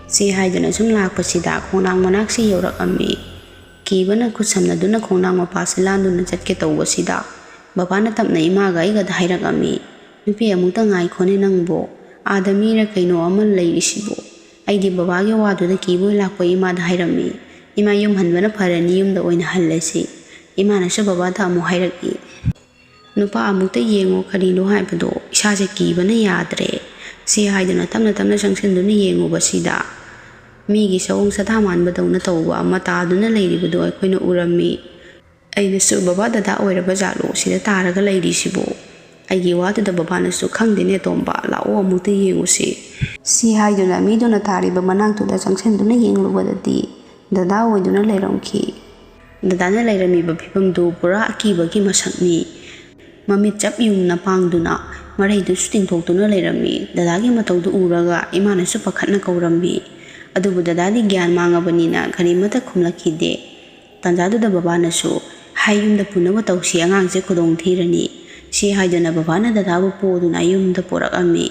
ꯁꯤ ꯍꯥꯏꯗꯨꯅ ꯁꯨꯝ ꯂꯥꯛꯄꯁꯤꯗ ꯈꯣꯡꯅꯥꯡ ꯃꯅꯥꯛꯁꯤ ꯌꯧꯔꯛꯑꯝꯃꯤ꯫ ꯀꯤꯕꯅ ꯈꯨꯠ ꯁꯝꯅꯗꯨꯅ ꯈꯣꯡꯅꯥꯡ ꯃꯄꯥꯁꯤ ꯂꯥꯟꯗꯨꯅ ꯆꯠꯀꯦ ꯇꯧꯕꯁꯤꯗ, ꯕꯕꯥꯅ ꯇꯞꯅ ꯏꯃꯥꯒ ꯑꯩꯒꯗ ꯍꯥꯏꯔꯛꯑꯝꯃꯤ, "ꯅꯨꯄꯤ, ꯑꯃꯨꯛꯇ ꯉꯥꯏꯈꯣꯅꯦ ꯅꯪꯕꯨ꯫ ꯑꯥꯗ ꯃꯤꯔ ꯀꯩꯅꯣ ꯑꯃ ꯂꯩꯔꯤꯁꯤꯕꯨ?" ꯑꯩꯗꯤ ꯕꯕꯥꯒꯤ ꯋꯥꯗꯨꯗ ꯀꯤꯕꯣꯏ ꯂꯥꯛꯄꯣꯏ ꯏꯃꯥꯗ ꯍꯥꯏꯔꯝꯃꯤ, "ꯏꯃꯥ, ꯌꯨꯝ ꯍꯟꯕꯅ ꯐꯔꯅꯤ, ꯌꯨꯝꯗ ꯑꯣꯏꯅ ꯍꯜꯂꯁꯤ꯫" ꯏꯃꯥꯅꯁꯨ ꯕꯕꯥꯗ ꯑꯃꯨꯛ ꯍꯥꯏꯔꯛꯏ, "ꯅꯨꯄꯥ, ꯑꯃꯨꯛꯇ ꯌꯦꯡꯉꯣ, ꯀꯔꯤꯅꯣ ꯍꯥꯏꯕꯗꯣ, ꯏꯁꯥꯁꯦ ꯀꯤꯕꯅ ꯌꯥꯗ꯭ꯔꯦ꯫" ꯁꯤ ꯍꯥꯏꯗꯨꯅ ꯇꯞꯅ ꯇꯞꯅ ꯆꯪꯁꯤꯟꯗꯨꯅ ꯌꯦꯡꯉꯨꯕꯁꯤꯗ, ꯃꯤꯒꯤ ꯁꯑꯣꯡ ꯁꯥꯗꯥ ꯃꯥꯟꯕꯗꯧꯅ ꯇꯧꯕ ꯑꯃ ꯇꯥꯗꯨꯅ ꯂꯩꯔꯤꯕꯗꯨ ꯑꯩꯈꯣꯏꯅ ꯎꯔꯝꯃꯤ꯫ ꯑꯩꯅꯁꯨ, "ꯕꯕꯥ, ꯗꯗꯥ ꯑꯣꯏꯔꯕ ꯖꯥꯠꯂꯣ ꯁꯤꯗ ꯇꯥꯔꯒ ꯂꯩꯔꯤꯁꯤꯕꯨ?" ꯑꯩꯒꯤ ꯋꯥꯗꯨꯗ ꯕꯕꯥꯅꯁꯨ, "ꯈꯪꯗꯦꯅꯦ ꯇꯣꯝꯕ, ꯂꯥꯛꯑꯣ ꯑꯃꯨꯛꯇ ꯌꯦꯡꯉꯨꯁꯤ꯫" ꯁꯤ ꯍꯥꯏꯗꯨꯅ ꯃꯤꯗꯨꯅ ꯇꯥꯔꯤꯕ ꯃꯅꯥꯛꯇꯨꯗ ꯆꯪꯁꯤꯟꯗꯨꯅ ꯌꯦꯡꯂꯨꯕꯗꯗꯤ, ꯗꯗꯥ ꯑꯣꯏꯗꯨꯅ ꯂꯩꯔꯝꯈꯤ꯫ ꯗꯗꯥꯅ ꯂꯩꯔꯝꯃꯤꯕ ꯐꯤꯕꯝꯗꯨ ꯄꯨꯔꯥ ꯑꯀꯤꯕꯒꯤ ꯃꯁꯛꯅꯤ꯫ ꯃꯃꯤꯠ ꯆꯞ ꯌꯨꯡꯅ ꯄꯥꯡꯗꯨꯅ, ꯃꯔꯩꯗꯨꯁꯨ ꯇꯤꯡꯊꯣꯛꯇꯨꯅ ꯂꯩꯔꯝꯃꯤ꯫ ꯗꯗꯥꯒꯤ ꯃꯇꯧꯗꯨ ꯎꯔꯒ ꯏꯃꯥꯅꯁꯨ ꯄꯥꯈꯠꯅ ꯀꯧꯔꯝꯃꯤ꯫ ꯑꯗꯨꯕꯨ ꯗꯗꯥꯗꯤ ꯒ꯭ꯌꯥꯟ ꯃꯥꯡꯉꯕꯅꯤꯅ ꯀꯔꯤꯃꯠꯇ ꯈꯨꯝꯂꯛꯈꯤꯗꯦ꯫ ꯇꯥꯟꯖꯥꯗꯨꯗ ꯕꯕꯥꯅꯁꯨ, "ꯍꯥꯏ, ꯌꯨꯝꯗ ꯄꯨꯅꯕ ꯇꯧꯁꯤ, ꯑꯉꯥꯡꯁꯦ ꯈꯨꯗꯣꯡ ꯊꯤꯔꯅꯤ꯫" ꯁꯤ ꯍꯥꯏꯗꯨꯅ ꯕꯕꯥꯅ ꯗꯗꯥꯕꯨ ꯄꯣꯗꯨꯅ ꯌꯨꯝꯗ ꯄꯨꯔꯛꯑꯝꯃꯤ꯫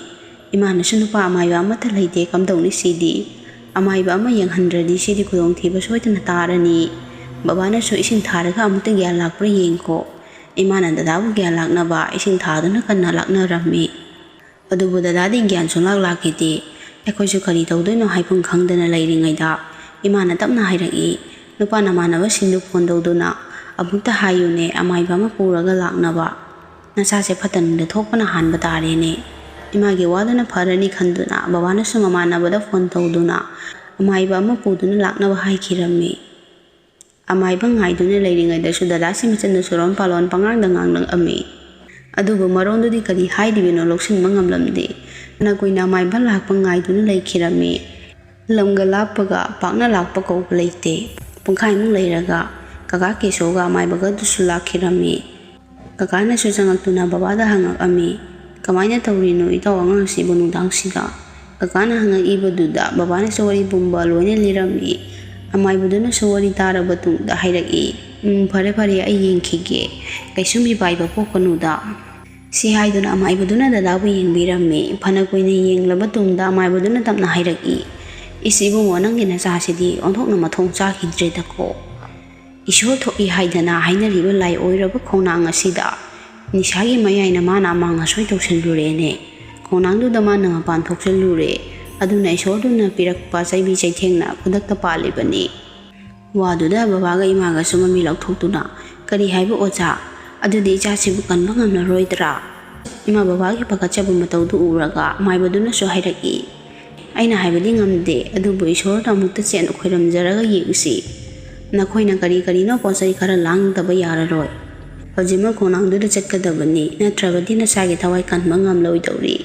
ꯏꯃꯥꯅꯁꯨ, "ꯅꯨꯄꯥ ꯑꯃꯥꯏꯕ ꯑꯃꯠꯇ ꯂꯩꯇꯦ, ꯀꯝꯗꯧꯅꯤ ꯁꯤꯗꯤ? ꯑꯃꯥꯏꯕ ꯑꯃ ꯌꯦꯡꯍꯟꯗ꯭ꯔꯗꯤ ꯁꯤꯗꯤ ꯈꯨꯗꯣꯡꯊꯤꯕ ꯁꯣꯏꯗꯅ ꯇꯥꯔꯅꯤ꯫ ꯕꯕꯥꯅꯁꯨ ꯏꯁꯤꯡ ꯊꯥꯔꯒ ꯑꯃꯨꯛꯇ ꯒ꯭ꯌꯥꯟ ꯂꯥꯛꯄ꯭ꯔꯥ ꯌꯦꯡꯈꯣ꯫" ꯏꯃꯥꯅ ꯗꯗꯥꯕꯨ ꯒ꯭ꯌꯥꯟ ꯂꯥꯛꯅꯕ ꯏꯁꯤꯡ ꯊꯥꯗꯨꯅ ꯀꯟꯅ ꯂꯥꯛꯅꯔꯝꯃꯤ꯫ ꯑꯗꯨꯕꯨ ꯗꯗꯥꯗꯤ ꯒ꯭ꯌꯥꯟ ꯁꯨꯡꯂꯥꯛ ꯂꯥꯛꯈꯤꯗꯦ꯫ ꯑꯩꯈꯣꯏꯁꯨ ꯀꯔꯤ ꯇꯧꯗꯣꯏꯅꯣ ꯍꯥꯏꯐꯝ ꯈꯪꯗꯅ ꯂꯩꯔꯤꯉꯩꯗ, ꯏꯃꯥꯅ ꯇꯞꯅ ꯍꯥꯏꯔꯛꯏ, "ꯅꯨꯄꯥ ꯅꯃꯥꯟꯅꯕꯁꯤꯡꯗꯨ ꯐꯣꯟ ꯇꯧꯗꯨꯅ ꯑꯃꯨꯛꯇ ꯍꯥꯏꯌꯨꯅꯦ, ꯑꯃꯥꯏꯕ ꯑꯃ ꯄꯨꯔꯒ ꯂꯥꯛꯅꯕ꯫ ꯅꯆꯥꯁꯦ ꯐꯠꯇꯅꯨꯡꯗ ꯊꯣꯛꯄꯅ ꯍꯥꯟꯕ ꯇꯥꯔꯦꯅꯦ꯫" ꯏꯃꯥꯒꯤ ꯋꯥꯗꯨꯅ ꯐꯔꯅꯤ ꯈꯟꯗꯨꯅ ꯕꯕꯥꯅꯁꯨ ꯃꯃꯥꯟꯅꯕꯗ ꯐꯣꯟ ꯇꯧꯗꯨꯅ ꯑꯃꯥꯏꯕ ꯑꯃ ꯄꯨꯗꯨꯅ ꯂꯥꯛꯅꯕ ꯍꯥꯏꯈꯤꯔꯝꯃꯤ꯫ ꯑꯃꯥꯏꯕ ꯉꯥꯏꯗꯨꯅ ꯂꯩꯔꯤꯉꯩꯗꯁꯨ ꯗꯗꯥꯁꯤ ꯃꯆꯟꯗ ꯁꯨꯔꯣꯟ ꯄꯥꯂꯣꯟ ꯄꯉꯥꯡꯗ ꯉꯥꯡꯂꯛꯑꯝꯃꯤ꯫ ꯑꯗꯨꯕꯨ ꯃꯔꯣꯟꯗꯨꯗꯤ ꯀꯔꯤ ꯍꯥꯏꯔꯤꯕꯅꯣ ꯂꯧꯁꯤꯟꯕ ꯉꯝꯂꯝꯗꯦ꯫ ꯐꯅ ꯀꯨꯏꯅ ꯑꯃꯥꯏꯕ ꯂꯥꯛꯄ ꯉꯥꯏꯗꯨꯅ ꯂꯩꯈꯤꯔꯝꯃꯤ꯫ ꯂꯝꯒ ꯂꯥꯞꯄꯒ ꯄꯥꯛꯅ ꯂꯥꯛꯄ ꯀꯧꯕ ꯂꯩꯇꯦ꯫ ꯄꯨꯡꯈꯥꯏꯃꯨꯛ ꯂꯩꯔꯒ ꯀꯀꯥ ꯀꯦꯁꯣꯒ ꯑꯃꯥꯏꯕꯒꯗꯨꯁꯨ ꯂꯥꯛꯈꯤꯔꯝꯃꯤ꯫ ꯀꯀꯥꯅꯁꯨ ꯆꯪꯉꯛꯇꯨꯅ ꯕꯕꯥꯗ ꯍꯪꯉꯛꯑꯝꯃꯤ, "ꯀꯃꯥꯏꯅ ꯇꯧꯔꯤꯅꯣ ꯏꯇꯥꯎ ꯑꯉꯥꯡꯁꯤꯕꯨ ꯅꯨꯡꯗꯥꯡꯁꯤꯗ?" ꯀꯀꯥꯅ ꯍꯪꯉꯛꯏꯕꯗꯨꯗ ꯕꯕꯥꯅꯁꯨ ꯋꯥꯔꯤ ꯄꯨꯝꯕ ꯂꯣꯏꯅ ꯂꯤꯔꯝꯃꯤ꯫ ꯑꯃꯥꯏꯕꯗꯨꯅꯁꯨ ꯋꯥꯔꯤ ꯇꯥꯔꯕ ꯇꯨꯡꯗ ꯍꯥꯏꯔꯛꯏ, "ꯎꯝ, ꯐꯔꯦ ꯐꯔꯦ, ꯑꯩ ꯌꯦꯡꯈꯤꯒꯦ꯫ ꯀꯩꯁꯨꯝ ꯏꯄꯥꯏꯕ ꯄꯣꯛꯀꯅꯨꯗ"꯫ ꯁꯤ ꯍꯥꯏꯗꯨꯅ ꯑꯃꯥꯏꯕꯗꯨꯅ ꯗꯗꯥꯕꯨ ꯌꯦꯡꯕꯤꯔꯝꯃꯤ꯫ ꯐꯅ ꯀꯨꯏꯅ ꯌꯦꯡꯂꯕ ꯇꯨꯡꯗ ꯑꯃꯥꯏꯕꯗꯨꯅ ꯇꯞꯅ ꯍꯥꯏꯔꯛꯏ, "ꯏꯁ ꯏꯕꯨꯡꯉꯣ, ꯅꯪꯒꯤ ꯅꯆꯥꯁꯤꯗꯤ ꯑꯣꯟꯊꯣꯛꯅ ꯃꯊꯣꯡ ꯆꯥꯈꯤꯗ꯭ꯔꯦꯗꯀꯣ꯫ ꯏꯁꯣꯔ ꯊꯣꯛꯏ ꯍꯥꯏꯗꯅ ꯍꯥꯏꯅꯔꯤꯕ ꯂꯥꯏ ꯑꯣꯏꯔꯕ ꯈꯣꯡꯅꯥꯡ ꯑꯁꯤꯗ ꯅꯤꯁꯥꯒꯤ ꯃꯌꯥꯏꯅ ꯃꯥꯅ ꯑꯃꯥꯡ ꯑꯁꯣꯏ ꯇꯧꯁꯤꯜꯂꯨꯔꯦꯅꯦ꯫ ꯈꯣꯡꯅꯥꯡꯗꯨꯗ ꯃꯥꯅ ꯃꯄꯥꯟ ꯊꯣꯛꯆꯜꯂꯨꯔꯦ꯫ ꯑꯗꯨꯅ ꯏꯁꯣꯔꯗꯨꯅ ꯄꯤꯔꯛꯄ ꯆꯩꯕꯤ ꯆꯩꯊꯦꯡꯅ ꯈꯨꯗꯛꯇ ꯄꯥꯜꯂꯤꯕꯅꯤ"꯫ ꯋꯥꯗꯨꯗ ꯕꯕꯥꯒ ꯏꯃꯥꯒꯁꯨ ꯃꯃꯤ ꯂꯥꯎꯊꯣꯛꯇꯨꯅ, "ꯀꯔꯤ ꯍꯥꯏꯕ ꯑꯣꯖꯥ? ꯑꯗꯨꯗꯤ ꯏꯆꯥꯁꯤꯕꯨ ꯀꯟꯕ ꯉꯝꯂꯔꯣꯏꯗ꯭ꯔꯥ?" ꯏꯃꯥ ꯕꯕꯥꯒꯤ ꯄꯥꯈꯠꯆꯕ ꯃꯇꯧꯗꯨ ꯎꯔꯒ ꯃꯥꯏꯕꯗꯨꯅꯁꯨ ꯍꯥꯏꯔꯛꯏ, "ꯑꯩꯅ ꯍꯥꯏꯕꯗꯤ ꯉꯝꯗꯦ, ꯑꯗꯨꯕꯨ ꯏꯁꯣꯔꯗ ꯑꯃꯨꯛꯇ ꯆꯦꯠꯅ ꯈꯣꯏꯔꯝꯖꯔꯒ ꯌꯦꯡꯁꯤ꯫ ꯅꯈꯣꯏꯅ ꯀꯔꯤ ꯀꯔꯤꯅꯣ ꯄꯣꯠ ꯆꯩ ꯈꯔ ꯂꯥꯡꯗꯕ ꯌꯥꯔꯔꯣꯏ꯫ ꯍꯧꯖꯤꯛꯃꯛ ꯈꯣꯡꯅꯥꯡꯗꯨꯗ ꯆꯠꯀꯗꯕꯅꯤ, ꯅꯠꯇ꯭ꯔꯕꯗꯤ ꯅꯁꯥꯒꯤ ꯊꯋꯥꯏ ꯀꯟꯕ ꯉꯝꯂꯣꯏꯗꯧꯔꯤ꯫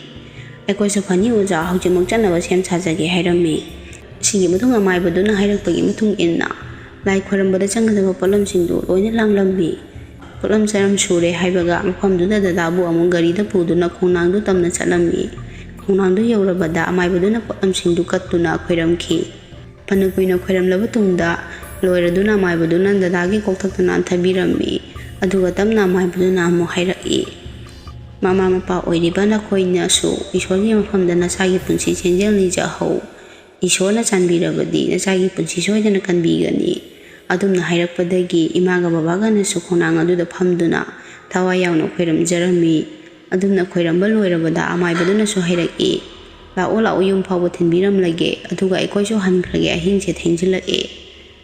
ꯑꯩꯈꯣꯏꯁꯨ ꯐꯅꯤ ꯑꯣꯖꯥ, ꯍꯧꯖꯤꯛꯃꯛ ꯆꯠꯅꯕ ꯁꯦꯝ ꯁꯥꯖꯒꯦ" ꯍꯥꯏꯔꯝꯃꯤ꯫ ꯁꯤꯒꯤ ꯃꯇꯨꯡ ꯑꯃꯥꯏꯕꯗꯨꯅ ꯍꯥꯏꯔꯛꯄꯒꯤ ꯃꯇꯨꯡ ꯏꯟꯅ ꯂꯥꯏ ꯈꯣꯏꯔꯝꯕꯗ ꯆꯪꯒꯗꯕ ꯄꯣꯠꯂꯝꯁꯤꯡꯗꯨ ꯂꯣꯏꯅ ꯂꯥꯡꯂꯝꯃꯤ꯫ ꯄꯣꯠꯂꯝ ꯆꯔꯝ ꯁꯨꯔꯦ ꯍꯥꯏꯕꯒ ꯃꯐꯝꯗꯨꯗ ꯗꯗꯥꯕꯨ ꯑꯃꯨꯛ ꯒꯥꯔꯤꯗ ꯄꯨꯗꯨꯅ ꯈꯣꯡꯅꯥꯡꯗꯨ ꯇꯝꯅ ꯆꯠꯂꯝꯃꯤ꯫ ꯈꯣꯡꯅꯥꯡꯗꯨ ꯌꯧꯔꯕꯗ ꯑꯃꯥꯏꯕꯗꯨꯅ ꯄꯣꯠꯂꯝꯁꯤꯡꯗꯨ ꯀꯠꯇꯨꯅ ꯈꯣꯏꯔꯝꯈꯤ꯫ ꯐꯅ ꯀꯨꯏꯅ ꯈꯣꯏꯔꯝꯂꯕ ꯇꯨꯡꯗ ꯂꯣꯏꯔꯗꯨꯅ ꯑꯃꯥꯏꯕꯗꯨꯅ ꯗꯗꯥꯒꯤ ꯀꯣꯛꯊꯛꯇ ꯅꯥꯟꯊꯕꯤꯔꯝꯃꯤ꯫ ꯑꯗꯨꯒ ꯇꯞꯅ ꯑꯃꯥꯏꯕꯗꯨꯅ ꯑꯃꯨꯛ ꯍꯥꯏꯔꯛꯏ, "ꯃꯃꯥ ꯃꯄꯥ ꯑꯣꯏꯔꯤꯕ ꯅꯈꯣꯏꯅꯁꯨ ꯏꯁꯣꯔꯒꯤ ꯃꯐꯝꯗ ꯅꯆꯥꯒꯤ ꯄꯨꯟꯁꯤ ꯆꯦꯟꯖꯦꯜ ꯅꯤꯖꯍꯧ꯫ ꯏꯁꯣꯔꯅ ꯆꯥꯟꯕꯤꯔꯕꯗꯤ ꯅꯆꯥꯒꯤ ꯄꯨꯟꯁꯤ ꯁꯣꯏꯗꯅ ꯀꯟꯕꯤꯒꯅꯤ"꯫ ꯑꯗꯨꯝꯅ ꯍꯥꯏꯔꯛꯄꯗꯒꯤ ꯏꯃꯥꯒ ꯕꯕꯥꯒꯅꯁꯨ ꯈꯣꯡꯅꯥꯡ ꯑꯗꯨꯗ ꯐꯝꯗꯨꯅ ꯊꯋꯥꯏ ꯌꯥꯎꯅ ꯈꯣꯏꯔꯝꯖꯔꯝꯃꯤ꯫ ꯑꯗꯨꯝꯅ ꯈꯣꯏꯔꯝꯕ ꯂꯣꯏꯔꯕꯗ ꯑꯃꯥꯏꯕꯗꯨꯅꯁꯨ ꯍꯥꯏꯔꯛꯏ, "ꯂꯥꯛꯑꯣ ꯂꯥꯛꯑꯣ, ꯌꯨꯝ ꯐꯥꯎꯕ ꯊꯤꯟꯕꯤꯔꯝꯂꯒꯦ, ꯑꯗꯨꯒ ꯑꯩꯈꯣꯏꯁꯨ ꯍꯟꯈ꯭ꯔꯒꯦ, ꯑꯍꯤꯡꯁꯦ ꯊꯦꯡꯖꯤꯜꯂꯛꯑꯦ"꯫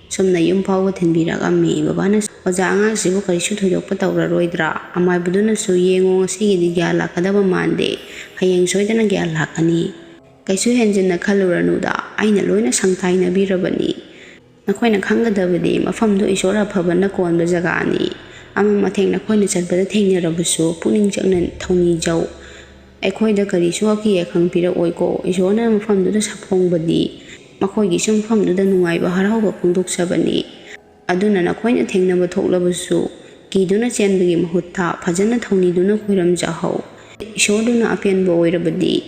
ꯁꯨꯝꯅ ꯌꯨꯝ ꯐꯥꯎꯕ ꯊꯤꯟꯕꯤꯔꯛꯑꯝꯃꯤ꯫ ꯕꯕꯥꯅꯁꯨ, "ꯑꯣꯖꯥ, ꯑꯉꯥꯡꯁꯤꯕꯨ ꯀꯔꯤꯁꯨ ꯊꯣꯏꯗꯣꯛꯄ ꯇꯧꯔꯔꯣꯏꯗ꯭ꯔꯥ?" ꯑꯃꯥꯏꯕꯗꯨꯅꯁꯨ, "ꯌꯦꯡꯉꯣ, ꯉꯁꯤꯒꯤꯗꯤ ꯒ꯭ꯌꯥꯟ ꯂꯥꯛꯀꯗꯕ ꯃꯥꯟꯗꯦ"꯫ ꯍꯌꯦꯡ ꯁꯣꯏꯗꯅ ꯒ꯭ꯌꯥꯟ ꯂꯥꯛꯀꯅꯤ꯫ ꯀꯩꯁꯨ ꯍꯦꯟꯖꯤꯟꯅ ꯈꯜꯂꯨꯔꯅꯨꯗ, ꯑꯩꯅ ꯂꯣꯏꯅ ꯁꯪꯇꯥꯏꯅꯕꯤꯔꯕꯅꯤ꯫ ꯅꯈꯣꯏꯅ ꯈꯪꯒꯗꯕꯗꯤ ꯃꯐꯝꯗꯨ ꯏꯁꯣꯔ ꯑꯐꯕꯅ ꯀꯣꯟꯕ ꯖꯒꯥꯅꯤ꯫ ꯑꯃꯝ ꯑꯊꯦꯡ ꯅꯈꯣꯏꯅ ꯆꯠꯄꯗ ꯊꯦꯡꯅꯔꯕꯁꯨ ꯄꯨꯛꯅꯤꯡ ꯆꯪꯅ ꯊꯧꯅꯤꯖꯧ꯫ ꯑꯩꯈꯣꯏꯗ ꯀꯔꯤꯁꯨ ꯑꯀꯤ ꯑꯈꯪ ꯄꯤꯔꯛꯑꯣꯏꯀꯣ꯫ ꯏꯁꯣꯔꯅ ꯃꯐꯝꯗꯨꯗ ꯁꯥꯐꯣꯡꯕꯗꯤ ꯃꯈꯣꯏꯒꯤꯁꯨ ꯃꯐꯝꯗꯨꯗ ꯅꯨꯡꯉꯥꯏꯕ ꯍꯔꯥꯎꯕ ꯐꯣꯡꯗꯣꯛꯆꯕꯅꯤ꯫ ꯑꯗꯨꯅ ꯅꯈꯣꯏꯅ ꯊꯦꯡꯅꯕ ꯊꯣꯛꯂꯕꯁꯨ ꯀꯤꯗꯨꯅ ꯆꯦꯟꯕꯒꯤ ꯃꯍꯨꯠꯇ ꯐꯖꯅ ꯊꯧꯅꯤꯗꯨꯅ ꯈꯣꯏꯔꯝꯖꯍꯧ꯫ ꯏꯁꯣꯔꯗꯨꯅ ꯑꯄꯦꯟꯕ ꯑꯣꯏꯔꯕꯗꯤ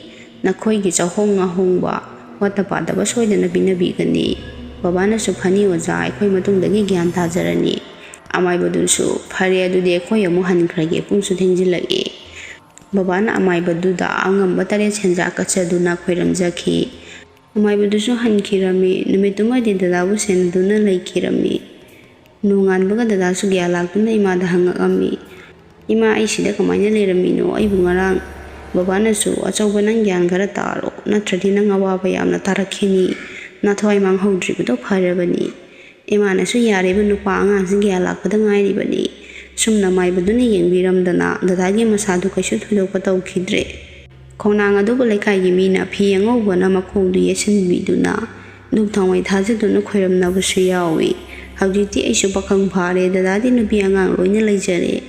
ꯅꯈꯣꯏꯒꯤ ꯆꯥꯍꯣꯡ ꯉꯥꯍꯣꯡꯕ ꯋꯥꯠꯇ ꯄꯥꯗꯕ ꯁꯣꯏꯗꯅ ꯄꯤꯅꯕꯤꯒꯅꯤ꯫ ꯕꯕꯥꯅꯁꯨ ꯐꯅꯤ ꯑꯣꯖꯥ, ꯑꯩꯈꯣꯏ ꯃꯇꯨꯡꯗꯒꯤ ꯒ꯭ꯌꯥꯟ ꯇꯥꯖꯔꯅꯤ꯫ ꯑꯃꯥꯏꯕꯗꯨꯁꯨ ꯐꯔꯦ, ꯑꯗꯨꯗꯤ ꯑꯩꯈꯣꯏ ꯑꯃꯨꯛ ꯍꯟꯈ꯭ꯔꯒꯦ, ꯄꯨꯡꯁꯨ ꯊꯦꯡꯖꯤꯜꯂꯛꯑꯦ꯫ ꯕꯕꯥꯅ ꯑꯃꯥꯏꯕꯗꯨꯗ ꯑꯉꯝꯕ ꯇꯔꯦꯠ ꯁꯦꯟꯖꯥ ꯀꯠꯆꯗꯨꯅ ꯈꯣꯏꯔꯝꯖꯈꯤ꯫ ꯑꯃꯥꯏꯕꯗꯨꯁꯨ ꯍꯟꯈꯤꯔꯝꯃꯤ꯫ ꯅꯨꯃꯤꯠꯇꯨꯃꯗꯤ ꯗꯗꯥꯕꯨ ꯁꯦꯟꯅꯗꯨꯅ ꯂꯩꯈꯤꯔꯝꯃꯤ꯫ ꯅꯣꯡꯉꯥꯟꯕꯒ ꯗꯗꯥꯁꯨ ꯒ꯭ꯌꯥꯟ ꯂꯥꯛꯇꯨꯅ ꯏꯃꯥꯗ ꯍꯪꯉꯛꯑꯝꯃꯤ, "ꯏꯃꯥ, ꯑꯩ ꯁꯤꯗ ꯀꯃꯥꯏꯅ ꯂꯩꯔꯝꯃꯤꯅꯣ? ꯑꯩꯕꯨ ꯉꯔꯥꯡ ꯕꯕꯥꯅꯁꯨ, 'ꯑꯆꯧꯕ, ꯅꯪ ꯒ꯭ꯌꯥꯟ ꯈꯔ ꯇꯥꯔꯣ, ꯅꯠꯇ꯭ꯔꯗꯤ ꯅꯪ ꯑꯋꯥꯕ ꯌꯥꯝꯅ ꯇꯥꯔꯛꯈꯤꯅꯤ꯫ ꯅꯊꯋꯥꯏ ꯃꯥꯡꯍꯧꯗ꯭ꯔꯤꯕꯗꯣ ꯐꯔꯕꯅꯤ.' ꯏꯃꯥꯅꯁꯨ, "ꯌꯥꯔꯦꯕ ꯅꯨꯄꯥ, ꯑꯉꯥꯡꯁꯤ ꯒ꯭ꯌꯥꯟ ꯂꯥꯛꯄꯗ ꯉꯥꯏꯔꯤꯕꯅꯤ"꯫ ꯁꯨꯝꯅ ꯃꯥꯏꯕꯗꯨꯅ ꯌꯦꯡꯕꯤꯔꯝꯗꯅ ꯗꯗꯥꯒꯤ ꯃꯁꯥꯗꯨ ꯀꯩꯁꯨ ꯊꯣꯏꯗꯣꯛꯄ ꯇꯧꯈꯤꯗ꯭ꯔꯦ꯫ ꯈꯣꯡꯅꯥꯡ ꯑꯗꯨꯕꯨ ꯂꯩꯀꯥꯏꯒꯤ ꯃꯤꯅ ꯐꯤ ꯑꯉꯧꯕꯅ ꯃꯈꯣꯡꯗꯨ ꯌꯦꯠꯁꯤꯟꯕꯤꯗꯨꯅ ꯙꯨꯞ ꯊꯥꯎꯃꯩ ꯊꯥꯖꯗꯨꯅ ꯈꯣꯏꯔꯝꯅꯕꯁꯨ ꯌꯥꯎꯏ꯫ ꯍꯧꯖꯤꯛꯇꯤ ꯑꯩꯁꯨ ꯄꯥꯈꯪ ꯐꯥꯔꯦ, ꯗꯗꯥꯗꯤ ꯅꯨꯄꯤ ꯑꯉꯥꯡ ꯂꯣꯏꯅ ꯂꯩꯖꯔꯦ꯫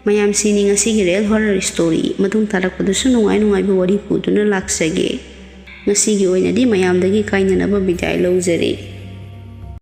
ꯃꯌꯥꯝꯁꯤꯅꯤ ꯉꯁꯤꯒꯤ real horror story꯫ ꯃꯇꯨꯡ ꯇꯥꯔꯛꯄꯗꯁꯨ ꯅꯨꯡꯉꯥꯏ ꯅꯨꯡꯉꯥꯏꯕ ꯋꯥꯔꯤ ꯄꯨꯗꯨꯅ ꯂꯥꯛꯆꯒꯦ꯫ ꯉꯁꯤꯒꯤ ꯑꯣꯏꯅꯗꯤ ꯃꯌꯥꯝꯗꯒꯤ ꯀꯥꯏꯅꯅꯕ ꯕꯤꯗꯥꯏ ꯂꯧꯖꯔꯦ꯫